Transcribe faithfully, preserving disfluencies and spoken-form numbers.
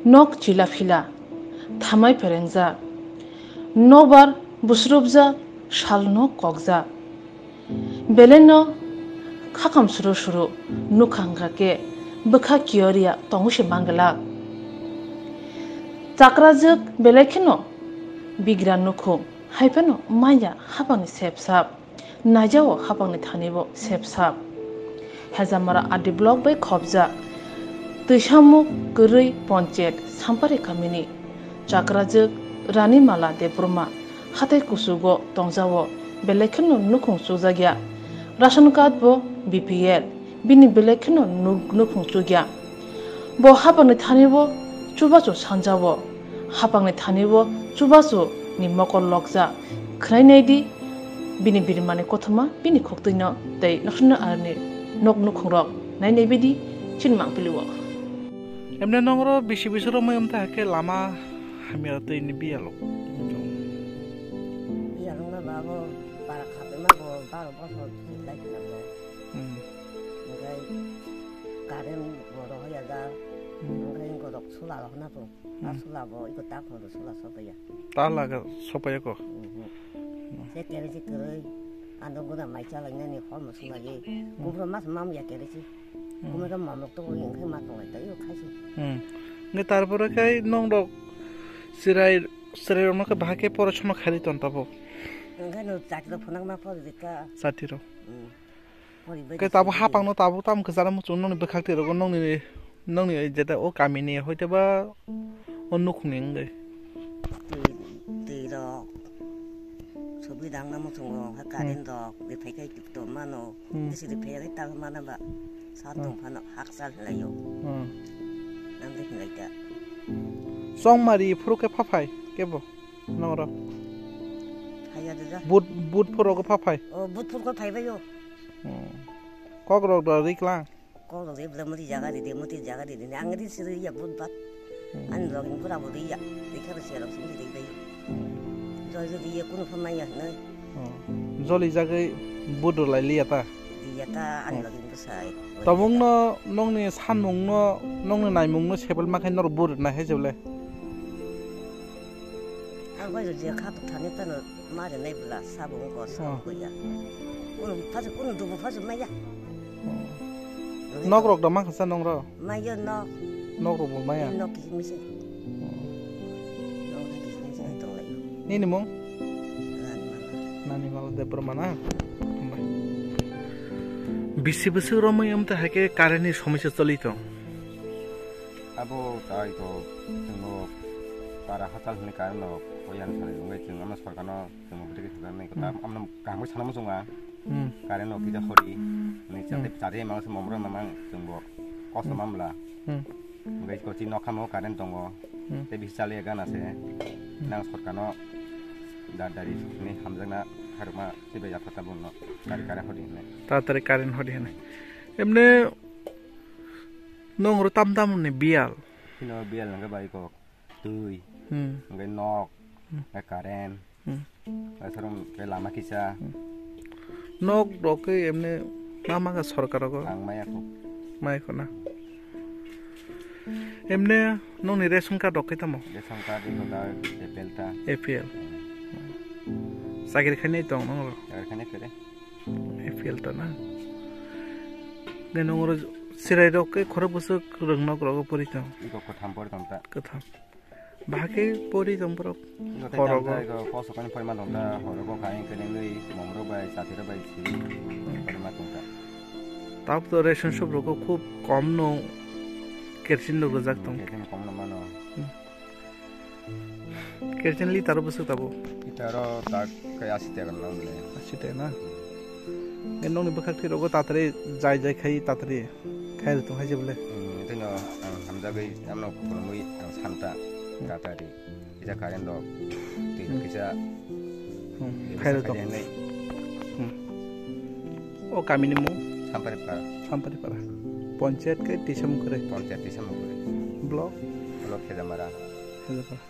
Nok chila phila, thamai pherengjak, nobar busrupjak, salno kokjak. Belai no khakam suru suru nukha wngkha khe bwkha kiyoria tongwi se manglak. Chakrajwk belai kheno bigra nukhung hai phano manya hapangni sep sap. Naijao hapangni thani bo sep sap. Hejamara R D block bai khopjak Twisamuk kwrwi ponchayat Sampari kamini Chakrajwk Ranimala Debbarma hatai kuchugo tongjao belai kheno nukhung chukjakya. Ration card bo B P L, bini belai kheno nuk-, nukhung chukya. Bo hapangni thani bo chubachu sanjao. Hapangni thani bo chubachu ni mokol lokjak. Khwnai nai di, bini birimani kothoma bini khuktwino tei nokshino aroni nok nukhungrok nai nai bidi chini mangpili o. Emne nongro bisi bisi romoi wngta hakhe lama hamya tei ni biyalo. Biyalo wngma ba abo bara khape ma bo baro bosor lai khna bo. Hmm. Hingke current bo rohoya da, Hmm. hingke hingke rok sola rok na bo. Hmm. A sola bo iko tak hono sola sopaya. Ta laga sopaya ko. Mhm. Se kere se kere, ando guna mai chala nani hol mo sola ye. Hmm. Kubro mas mam ya kere se. Hmm. Kuma ka mamlok to oi, hingke ma tonglai ta, iyo khai se. Hmm. Nge tarpore kai nong rok sirai, sirai rok no ke bahai ke pore sono khari ton tabo. Hingke no chakri rok phonak ma pore de ka. Chati rok. Hmm. Pore bai Ke de tabo se hapang no tabo tam ke jara muchung nongni bwkhak twi rogo nongni, nongni jeta o kamini hoite ba o nukhungni wngwi. Twi, twi rok. Subi dangna muchungo, ha Hmm. current rok, rifai kai to mano. Hmm. Bisi rifai kai tal mana ba. Sa Hmm. tong phano hakchal hilaio. Hmm. Nang de hilai ta. Chongmari phuru khe phaphai kebo nongro. Haya de ja. But, but phuru khe phaphai. O, but phuru khe phai baio. Hmm. Kok rok do riklang. Kok rok de bla muti jaga de de, muti jaga de de. Ang ri siri ya but bat. Hmm. Ani login pura bo de ya. Rikha ro sia rok sini de baio. Joi jodi ye kunu phamai ya nai. Hmm. Joli jagwi but rwlai liya ta? Liya ta, ani Hmm. login bwsai. Tabuk no nongni sanmung no, nongni naimung no sebel ma khe norok but rwna hai jeble. Ang bai je kha thani tano ma rwnai bwla sabo wngkha, sabo Hmm. koi ya. Kunu phasu, kunu dubu phasu maya. Hmm. Nok rok da ma kha sa nong ro? Maya nok. Nok rok bo maya? Nok kisi misi. Hmm. Nok hai kisi misi Hmm. tong lai. Nini mung? Nani mala. Nani mala Debbarma na? Hambai. Bisi bwswk romwi wng tong hai khe current ni somosya choli tong? Abo tai to chwngno para hachal hwnwi current no poyan salai wngwi chwng ano sorkarno chwngno bwtwi khe sajak nai Hmm. amno kaham khe sana muchungo ang. Hmm. Current no kisa hori ni Hmm. chate chate mang se momro mamang chwngbo kosto Hmm. mamla. Hmm. Hingke kochi nokha mo current tongo. Hmm. Tei bisi chaliya gana se. Hmm. Nang sorkarno da dari ni hamjakna harma sibai yapha tabukno dari current hodi hinwi. Tatari current hodi hinwi. Emne nongro tam tam ni biyal. Kino biyal hingke bai kok twi. Hmm. Hingke nok. Hmm. Hingke current. Hmm. Aswrwng khe lama kisa. Hmm. Nok rok khe emne ma ma kha sorkar rogo? Ang maya kho. Maya kho na. Emne nokni ration card rok khe tamo? Ration card eko ta A P L ta. A P L. Chakri khainai tong nong rok? Chakri khainai khere. A P L ta na. Nge nong ro chirai rok khe khorok bwswk rwng nok rogo pori tong? Eko kwtham pori tong ta. Kwtham. Bahai khe pori tong borok. Ino tei horogo. Tamsa iko kosok ani poriman tong ta, horogo kain kerengwi, momro bai, satiro bai, si, poriman tong ta. Tabuk to ration shop rogo khub kom no kerosene rok rijak tong. Kerosene kom no mano. Hmm. Kerosene litre bwswk tabuk? Litre o tak kai asi taka no le. Asi taka na? Nge nokni bwkhak thwi rogo tatari jai jai khai tatari. Khair tong hai je bole. Hmm, ito no ang hamjagwi amno khulumwi ang santa Hmm. tatari. Kisa current rok, twi Hmm. kisa Hmm, kisa khair tong. Khair hinwi. Hmm. O kamini mung? Samparipara. Samparipara. Ponchayat khe Tisamukre. Ponchayat Tisamukre. Block? Block Khejamara. Khejamara.